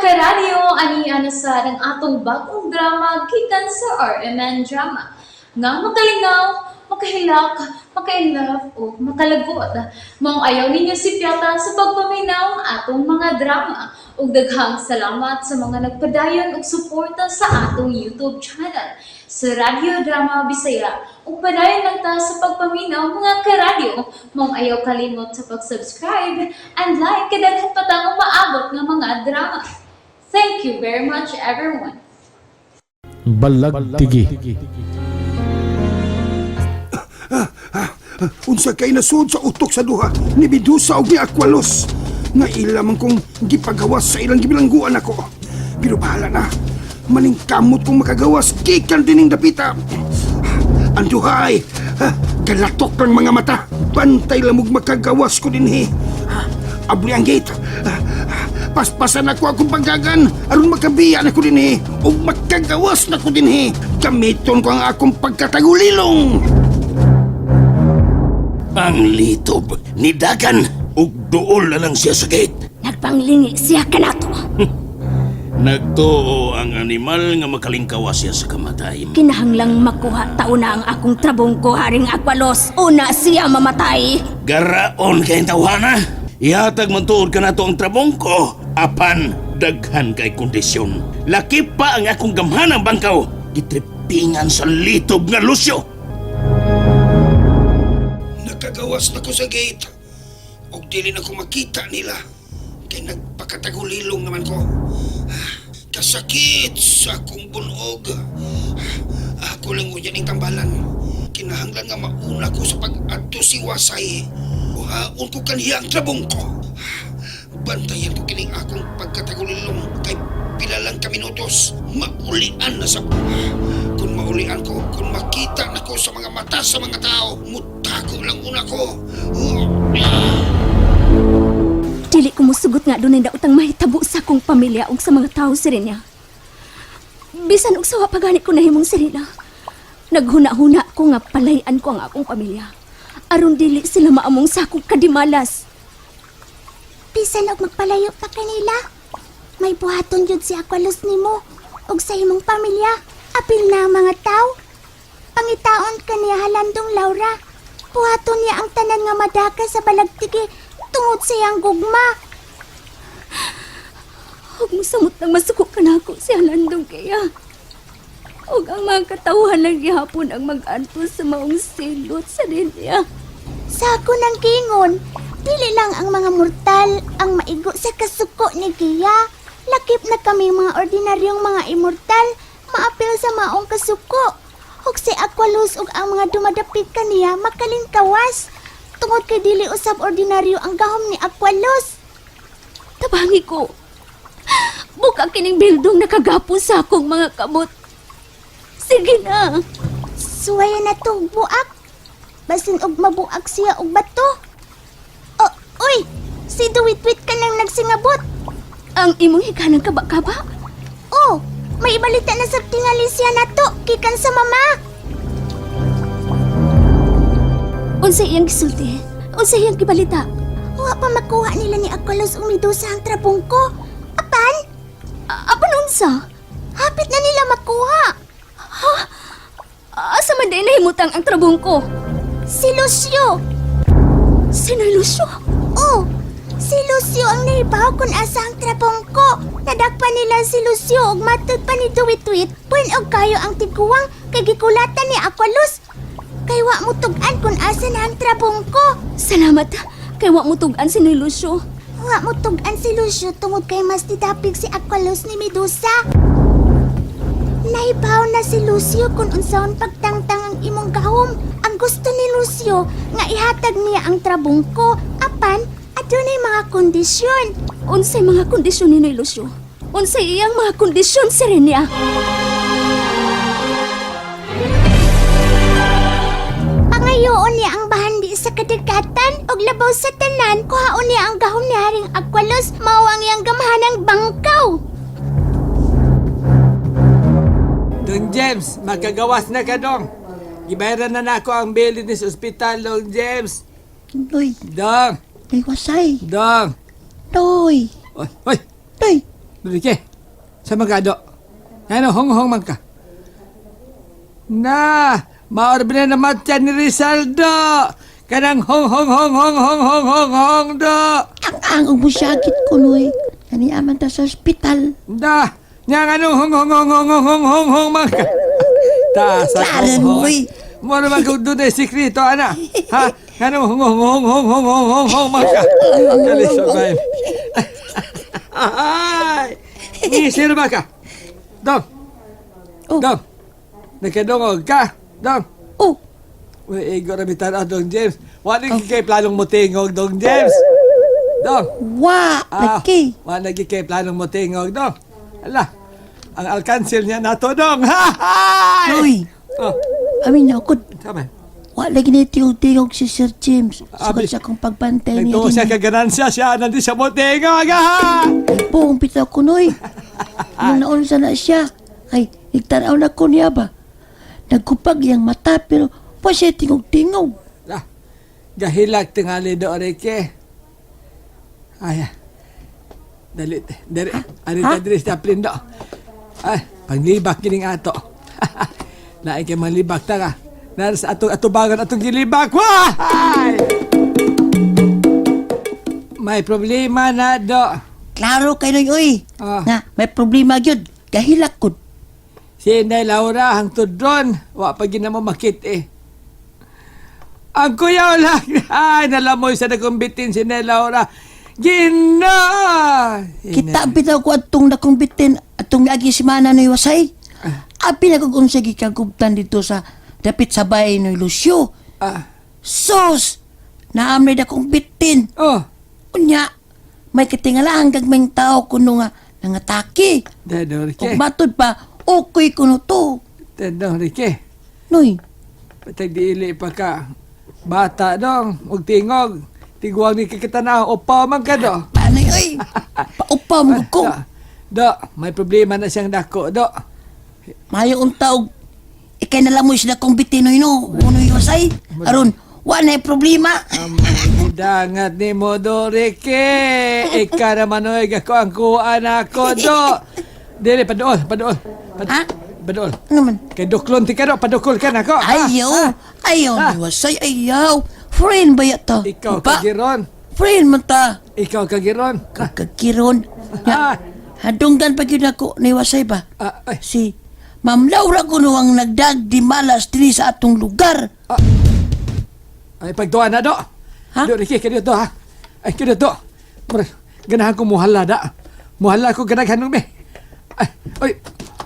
Karadyo, ani na sa ang atong bagong drama gikan sa RMN Drama nga makalingaw, makahilak, maka-inlove o makalagot. Maong ayaw ninyo sipyata sa pagpaminaw ang atong mga drama. Ug daghang salamat sa mga nagpadayon og suporta sa atong YouTube channel sa Radyo Drama Bisaya. Ug padayon lang ta sa pagpaminaw, mga karadyo. Maong ayaw kalimot sa pag-subscribe and like kay daghan pa tang umaabot nga mga drama. Thank you very much, everyone. Balagtigi. Unsa kay nasud sa utok sa duha ni Medusa og ni Aqualos nga ila man kong gipagawas sa ilang gibilangguan ako. Pero bahala na. Maningkamot kong makagawas gikan dining dapita. Ang duha ay galatok ng mga mata. Bantay lamog makagawas ko dinhi. Abli ang gate. Paspasan ako akong paggagan aron makabiya na ko dinhi ug makagawas na ko dinhi. Gamiton ko ang akong pagkatagulilong. Ang litob ni Dagan ug duol na lang siya sa gate. Nagpanglingi siya kanato. Nagtuo ang animal nga makalingkawa siya sa kamatay. Kinahanglang makuha tao na ang akong trabong ko, Haring Aqualos. Una siya mamatay. Garaon kay tawhana. Ihatag man tuod kanato ang trabong ko. Apan daghan kay kondisyon. Laki pa ang akong gamhanang bangkaw. Gitripingan sa litob nga Lucio. Nakagawas na ko sa gate. Og dili na ko makita nila. Kay nagpakatagulilong naman ko. Kasakit sa akong bunog. Ako lang uyan ning tambalan. Kinahanglan nga mauna ko sa pag-adto si Wasay. Uhaon ko kaniya ang trabong ko. Bantayan ko kining akong pagkatagulilong kay pila lang ka minutos. Maulian na sa. Kung maulian ko, kung makita na ko sa mga mata sa mga tao, mutago lang una ko. Dili ko musugot nga dunay daotang mahitabo sa akong pamilya ug sa mga tao, Serena. Bisan og sawa pa gani ko nahimong Serena. Naghuna-huna ko nga palayan ko ang akong pamilya aron dili sila maamong sa akong kadimalas. Bisan og magpalayo pa kanila. May buhaton jud si Aqualos nimo ug sa imong pamilya. Apil na ang mga tao. Pangitaon ka niya halandong Laura. Buhaton niya ang tanan nga madaka sa balagtigi tungod sa iyang gugma. Huwag mo samot nang masuko ka na ako si Halandong kaya. Huwag ang mga katauhan lang gihapon ang mag-antos sa maong silot sa niya. Sa ako ng kingon, dili lang ang mga mortal ang maigo sa kasuko ni Gia. Lakip na kami mga ordinaryong mga immortal, maapil sa maong kasuko. Ug si Aqualos ug ang mga dumadapit kaniya makalingkawas. Tungod kay dili usab ordinaryo ang gahom ni Aqualos. Tabangi ko. Buka kining bildong nakagapo sa akong mga kamot. Sige na. Suwaya na to buak. Basin og mabuak siya og bato. Oh, uy! Si Duwitwit ka nang nagsingabot. Ang imong higanang kaba-kaba. Oh, may ibalita na sa tingali siya nato gikan sa mama. Unsa iyang gisulti? Unsa iyang gibalita? Wa pa makuha nila ni Aqualos ug Medusa ang trabong ko. Apan, Apan unsa? Hapit na nila makuha. Asa man day nahimutang ang trabong ko? Si Lucio. Sino Lucio? Oh, si Lucio ang nahibaw kung asa ang trabong ko. Nadakpan nila si Lucio ug matud pa ni Duwitwit, puwin og kayo ang tiguang kay gikulatan ni Aqualos. Kay wa mo tug-an kung asa na ang trabong ko. Salamat kay wa mo tug-an si Lucio. Wa mo tug-an si Lucio tungod kay mas didapig si Aqualos ni Medusa. Nahibaw na si Lucio kung unsaon pagtangtang ang imong gahom. Ang gusto ni Lucio nga ihatag niya ang trabong ko apan adunay mga kondisyon. Unsay mga kondisyon ni Lucio? Unsay iyang mga kondisyon, Serenia? Pangayoon niya ang bahandi sa kadagatan ug labaw sa tanan kuhaon niya ang gahom ni Haring Aqualos mao ang iyang gamhanang bangkaw. Don James, makagawas na ka dong. Gibayaran na nako ang bill ni sa ospital, Don James. Noy, Dong, Noy Wasay. dong. Noy, Oy, oy, Noy, Ricky, sa magado. Ano, honghong man ka. Na, maorbi na naman siya ni Rizaldo. Kanang hong hong hong hong hong hong hong hong do. Ang angog mo syagit ko, Noy. Naniaman ta sa ospital. Da, nya nga nung hong hong hong hong hong hong hong hong man ka. Ta, sa Klaro, hong hong. Noy. Mo naman kung doon ay sikreto, ana. Ha? Nga nung hong hong hong hong hong hong hong hong man ka. Kali sa bayan. Ay! Ngisir ba ka? Dong. Oh. Dong. Nakadungog ka. Dong. Oh, Uy, igo na bitan ah, Dong James. Wala oh. kay planong motingog, Dong James. Dong. wa, Ah, laki. wala kay planong motingog, Dong. Ala, ang alkansil niya nato, Dong. Ha! Hay! Noy, Oh, amin na ako. tama. Wa lagi ni tingog si Sir James. Abi. Sugod sa akong pagbantay niya. Nagtuo siya kaganansya siya, nandi siya motingog. Ah! Buong pita ko, Noy. Nung naunsa na siya, ay, nagtanaw na ko niya ba? Nagkupag iyang mata, pero pa siya tingog-tingog. Ah, gahilak tingali do, Reke. Ay, ah. Dali, dali. Ano Ha? ta diri sa do. Ay, panglibak kining ato. Lain kay manglibak ta ka. Naras atong atubangan atong gilibak. Wah! May problema na do. Klaro kay Noy, oy. Ah. Nga, may problema gyud. Gahilak ko. Si Inday Laura hangtod ron. Wa pa gina mo makit eh. Ang kuya lang. Ay, nalamoy sa nagkumbitin si Inday Laura. Gina! Kita bitaw ko atong nakong bitin atong miagi semana Noy Wasay. Abi na kog unsa gikagubtan dito sa dapit sa bahay Noy Lucio. Ah, Sus! Naam na akong bitin. oh, Unya, may katingalahan gagmayng tao kuno nga nangatake. Dado, Ug Rike. matod pa, okay kuno to. Dado, Rike. Noy, Patag diili pa ka. Bata dong, ug tingog. Tiguang ni kikitanaw, upaw man ka do. paano oy? Paupaw mo ko. Do, do, may problema na siyang dako, do. Mayo unta og ikay nalamoy sila kong bitin noy no. Unoy Wasay. Aron, wa na problema. Dangat ni mo do, Rike. Ika naman oy, gako ang kuan ako, do. Dili, padool, padool. Ha? Padool. Ano man? Kay duklon ti ka do, padukol ka na ko. Ayaw, ayaw, Ah. ni Wasay, ayaw. Friend ba yata? Ikaw Ba? kagiron. Friend man ta. Ikaw kagiron. Kakakiron. Ah. Ya, hadunggan pa gyud ako ni Wasay ba? Ah, ay. Si Ma'am Laura kuno ang nagdag di malas dinhi sa atong lugar. Ay, pagtuwa na, do. Ha? Do, Ricky, kaya do, ha? Ay, kaya do. Mura, ganahan ko muhala, da. Muhala ko ganaghan be. Ay, oy,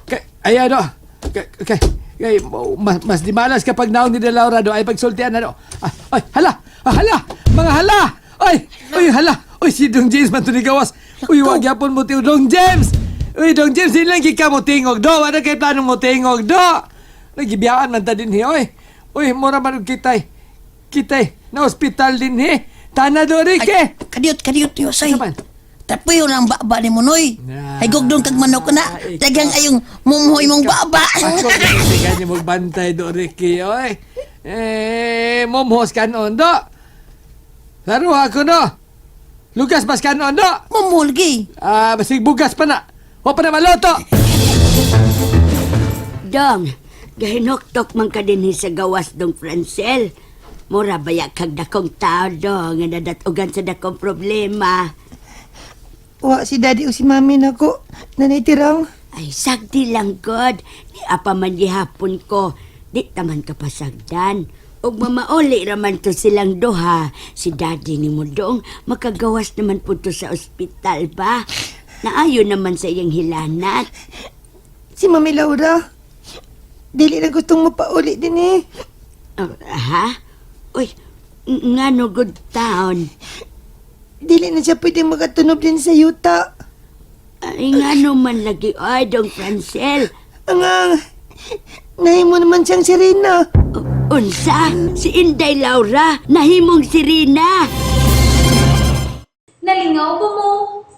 kay, ay, do. Kay, kay, kay, mas, mas di malas kapag naong ni De Laura, do. Ay, pagsultian na, do. Ay, ay, hala, ah, hala, mga hala. Ay, oy, hala. Oy, si Dong James man to ni gawas. Uy, wag yapon mo, tiyo, Dong James. Uy, Dong James, hindi lang ka mo tingog, do. Wala kay planong mo tingog, do. Nagibiyaan man ta din, hi, oy. Uy, mura man og kitay. Kitay, na ospital din he. Tana do, Rike. Kadiyot, kadiyot ni Wasay. Ano man? Tapuyo lang baba ni mo, Noy. Na. Ay, gugdong kag manok na. Ikaw. Daghang ayong mumuhoy mong baba. Ako, hindi ka niyo magbantay do, Ricky, oy. Eh, mumhos ka noon, do. Laro ako, no. Lugas mas ka noon, do. Mumulgi. Ah, basig bugas pa na. Wa pa na maloto. Dong, gahinoktok man ka dinhi sa gawas dong Francel. Mura baya kag dakong tao dong, nga nadatugan sa dakong problema. Wa si daddy o si mami nako. Nanay tirang. Ay, sagdi lang god. Di apa man gihapon ko. Di taman ka pasagdan. Ug mamauli raman to silang duha. Si daddy ni mo dong, makagawas naman po to sa ospital ba? Naayo naman sa iyang hilanat. Si Mami Laura. Dili na gustong mapauli din eh. Ah, ha? Uy, ngano good town? Dili na siya pwedeng makatunob din sa yuta. Ay, ngano man lagi. Ay, dong Francel. Ang ang... Nahimo naman siyang sirena. Unsa? Si Inday Laura, nahimong sirena. Nalingaw ba mo?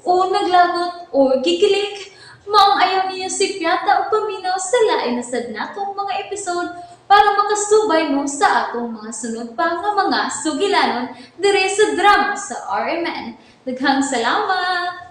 O naglagot o gikilig? Maong ayaw niyo si Piata o paminaw sa lain na sad natong mga episode para makasubay mo sa atong mga sunod pa nga mga sugilanon dire sa drama sa RMN. Daghang salamat!